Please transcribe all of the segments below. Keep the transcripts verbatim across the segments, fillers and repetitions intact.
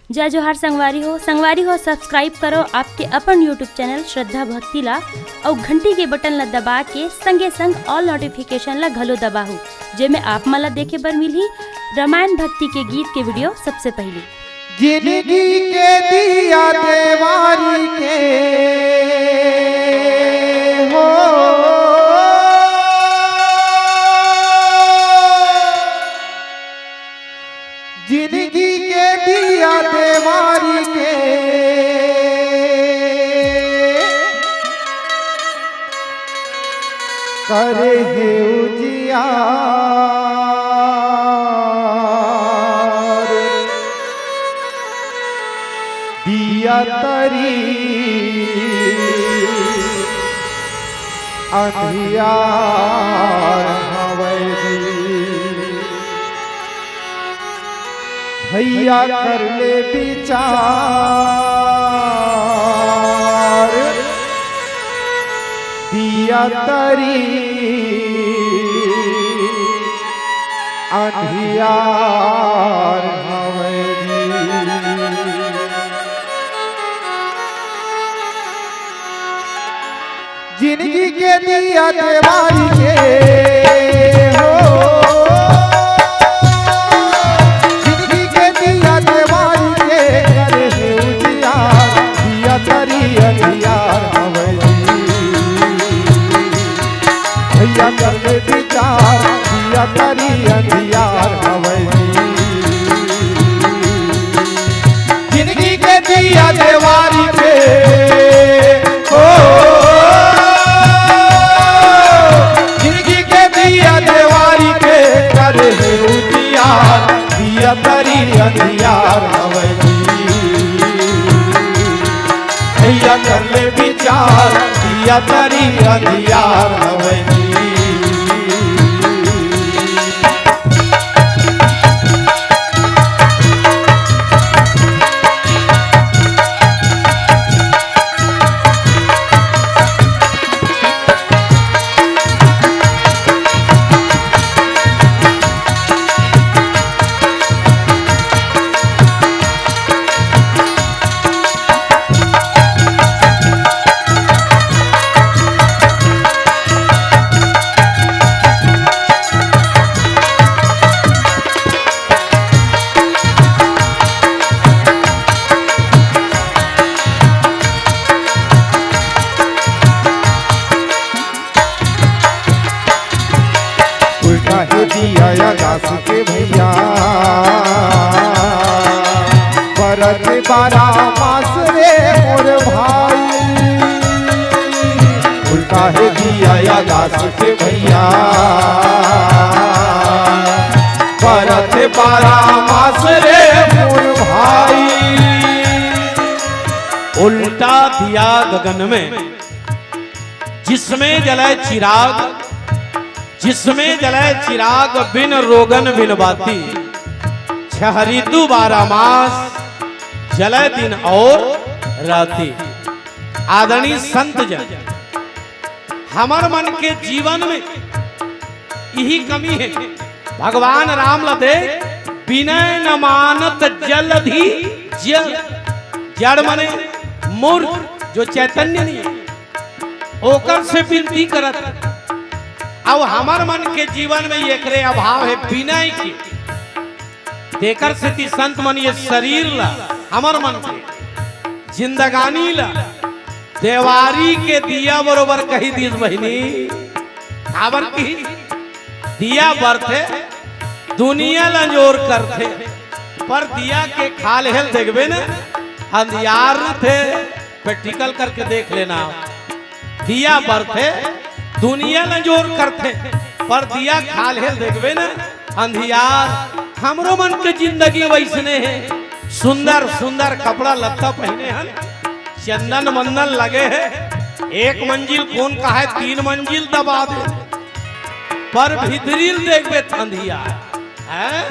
जय जोहार संगवारी हो, संगवारी हो, subscribe करो आपके अपन YouTube channel श्रद्धा भक्ति ला, अउ घंटी के button ला दबा के संगे संग all notification ला घलो दबाहू, जेमे आप मन ला देखे बर मिलही रामायण भक्ति के गीत के video सबसे पहली। जिंदगी के दिया देवारी के हो, जिंदगी के दिया देवारी के करे हे उजियार, दिया तरी अंधियार हवय जी। भैया कर ले विचार, दिया तरी अंधियार हवय जी। जिंदगी के दिया देवारी के हो, जिंदगी के दिया देवारी के करे हे उजियार, दिया तरी अंधियार हवय जी। भैया कर ले विचार, दिया तरी अंधियार हवय जी। जिंदगी के दिया देवारी के हो, जिंदगी के दिया देवारी के करे हे उजियार, दिया तरी अंधियार हवय जी। भैया कर ले विचार, दिया तरी अंधियार हवय जी। उल्टा हे दिया आकाश के भैया, बरत बारह मास रे मोर भाई। उल्टा हे दिया आकाश के भैया, बरत बारह मास रे मोर भाई। उल्टा दिया गगन में, जिसमें जले चिराग, जिसमें जले चिराग, बिन रोगन बिन बाती। छह ऋतु बारह मास, जले दिन और राती। आदरणीय संत जन, हमर मन के जीवन में यही कमी हे। भगवान राम ल देख, विनय न मानत जलधि जड़। जड़ मने मूर्ख, जो चैतन्य नहीं है, ओकर से विनती करत। अब हमर मन के जीवन में एकरे अभाव हे, विनय के। तेकर सेती संत मन ये शरीर ला, हमर मन के जिंदगानी ला देवारी के दिया बरोबर कहि दीस बहिनी। काबर कि दिया बरथे, दुनिया ला अंजोर करथे, पर दिया के खाल्हे ल देखबे न, अंधियार रथे। Practical करके देख लेना। दिया बरथे, दुनिया ल अंजोर करथे, पर दिया खाल्हे ल देखबे न, अंधियार। हमरो मन के जिंदगी वइसने हे। सुंदर सुंदर कपड़ा लत्ता पहिने हन, चंदन वंदन लगे हे, एक मंजिल कोन कहय तीन मंजिल दबा दे, पर भीतरी ल देखबे त अंधियार। हैं?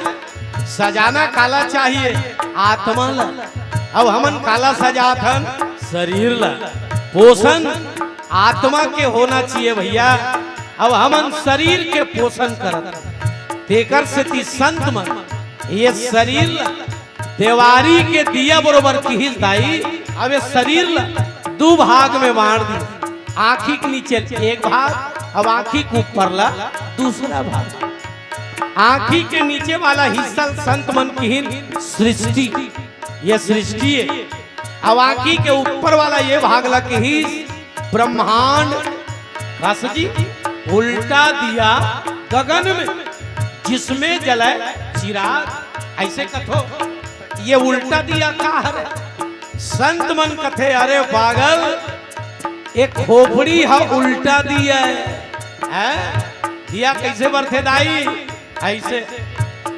सजाना काला चाहिए? आत्मा ला। अब हमन काला सजात हन? शरीर ला। पोषण आत्मा के होना चाहिए भैया। अब हमन शरीर के पोषण करत हन। तेकर सेती संत मन ये शरीर ला देवारी के दिया बरोबर किहिस दाई। अब ये शरीर ला दू भाग में बांट दिस, आंखी के नीचे एक भाग, अब आंखी के ऊपर ला दूसरा भाग। आंखी के नीचे वाला हिस्सा संत मन किहिन सृष्टि, ये सृष्टि हे। अब आंखी के ऊपर वाला ये भाग ला किहिस ब्रह्मांड। कस जी, उल्टा दिया गगन में, जिसमें जले चिराग, ऐसे कथो। ये उल्टा दिया का हरे? संत मन कथे, अरे पागल, ये खोपड़ी ह उल्टा दिया हे, हैं? दिया कैसे बरथे दाई? ऐसे।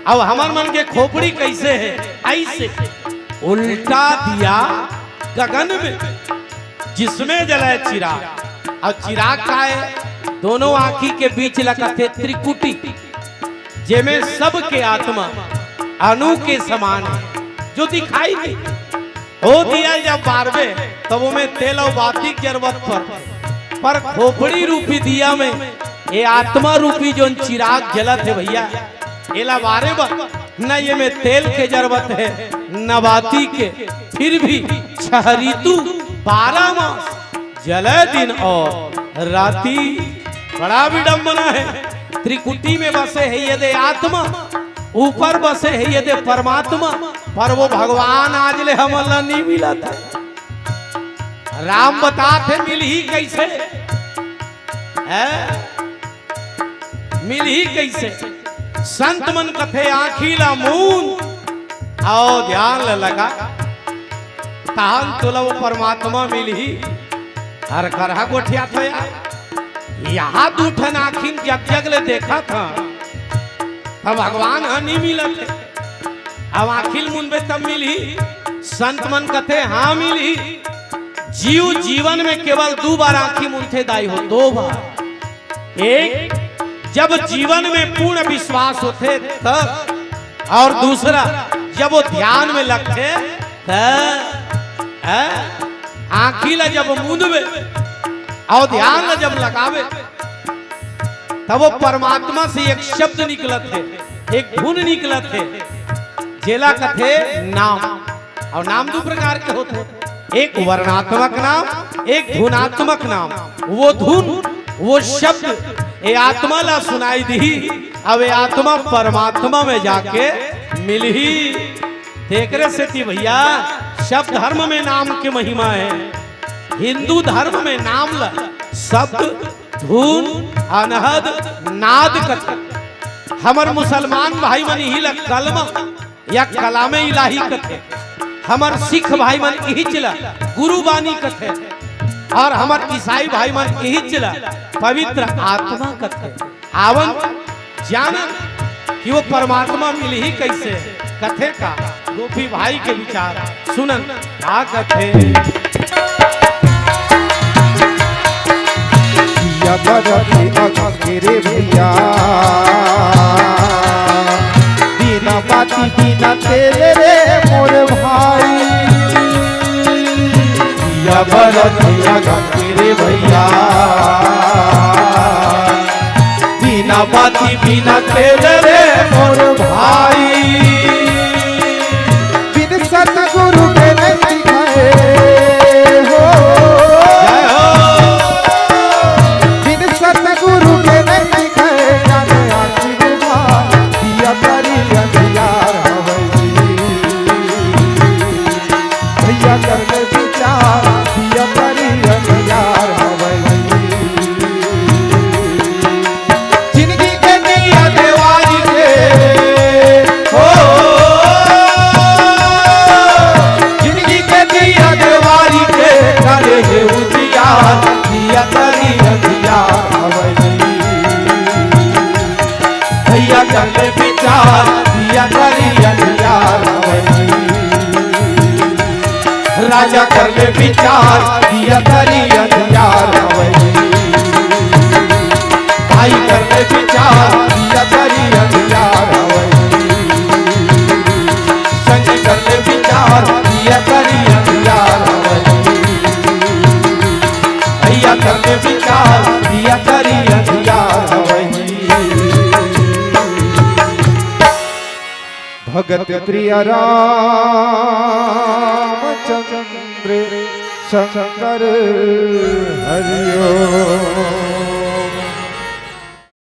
अब हमर मन के खोपड़ी कैसे हे? ऐसे। उल्टा दिया गगन में, जिसमें जले चिराग। अब चिराग का हे? दोनों आंखी के बीच ला कथे त्रिकुटी, जेमे सबके आत्मा अणु के समान हे, जो दिखाई दे। ओ दिया जब बारबे, तब ओमे तेल अउ बाती के जरूरत पड़थे, पर खोपड़ी रूपी दिया में ये आत्मा रूपी जोन चिराग जलत हे भैया, एला बारे बर न ये में तेल के जरूरत हे, न बाती के, फिर भी छह ऋतु बारह मास जले दिन अउ राती। बड़ा विडंबना हे। त्रिकुटी में बसे हे ये दे आत्मा, ऊपर बसे हे ये दे परमात्मा, पर वो भगवान आज ले हमन ला नइ मिलत हे। राम बतात हे मिलही कैसे, हैं? मिलही कैसे? संत मन कथे आंखी ला मूंद अउ ध्यान ला लगा, तहान तोला वो परमात्मा मिलही। हर करहा गोठियाथो यार, यहाँ दू ठन आंखी जग जग ले देखत हंव, त भगवान ह नइ मिलत हे। अब आंखी ल मूंदबे तब मिलही। संत मन कथे हाँ मिलही। जीव जीवन में केवल दू बार आंखी मूंदथे दाई हो, दो बार। एक, जब जीवन में पूर्ण विश्वास होथे तब, अउ दूसरा, जब वो ध्यान में लगथे तब। हैं? आंखी ला जब मूंदबे अउ ध्यान ला जब लगाबे, तब वो परमात्मा से एक शब्द निकलत हे, एक धुन निकलत हे, जेला कथे नाम। अउ नाम दू प्रकार के होथे, एक वर्णात्मक नाम, एक धुनात्मक नाम। वो धुन, वो शब्द ये आत्मा ला सुनाई दिही, अब ये आत्मा परमात्मा में जाके मिलही। तेकरे सेती भैया, सब धर्म में नाम के महिमा हे। हिंदू धर्म में नाम ला शब्द, धुन, अनहद, नाद कथे। हमर मुसलमान भाई मन इही ला कलमा या कलामे इलाही कथे। हमर सिख भाई मन इहीच ला गुरु बानी कथे, अउ हमर ईसाई भाई मन इहीच ला पवित्र आत्मा कथे। आवन जानन कि वो परमात्मा मिलही कैसे। कथे का गोपी भाई के विचार सुनन का कथे। दिया बरत अगम के रे भैया, बिना बाती बिना तेल रे मोर भाई। दिया बरत अगम के रे भैया, बिना बाती बिना तेल रे मोर भाई। बिन सतगुरु के नहीं दिखाए हो। जय हो। बिन सतगुरु के नहीं दिखाए, जाने आँखी बुझा दिया करी अंधियार हवै जी। भैया कर ले विचार, दिया करी अंधियार हवै जी। जिंदगी के दिया देवारी के, हो, जिंदगी के दिया देवारी के, करे हे उजियार, दिया करी अंधियार हवै जी। भैया कर ले विचार, दिया करी अंधियार हवै जी। राजा कर ले विचार, दिया करी अंधियार हवै जी। भाई कर ले विचार, दिया करी अंधियार हवै जी। संगी कर ले विचार, दिया करी अंधियार हवै जी। भैया कर ले विचार, दिया करी अंधियार हवै जी। भगत प्रिय रामचंद्र शंकर हरि ओम।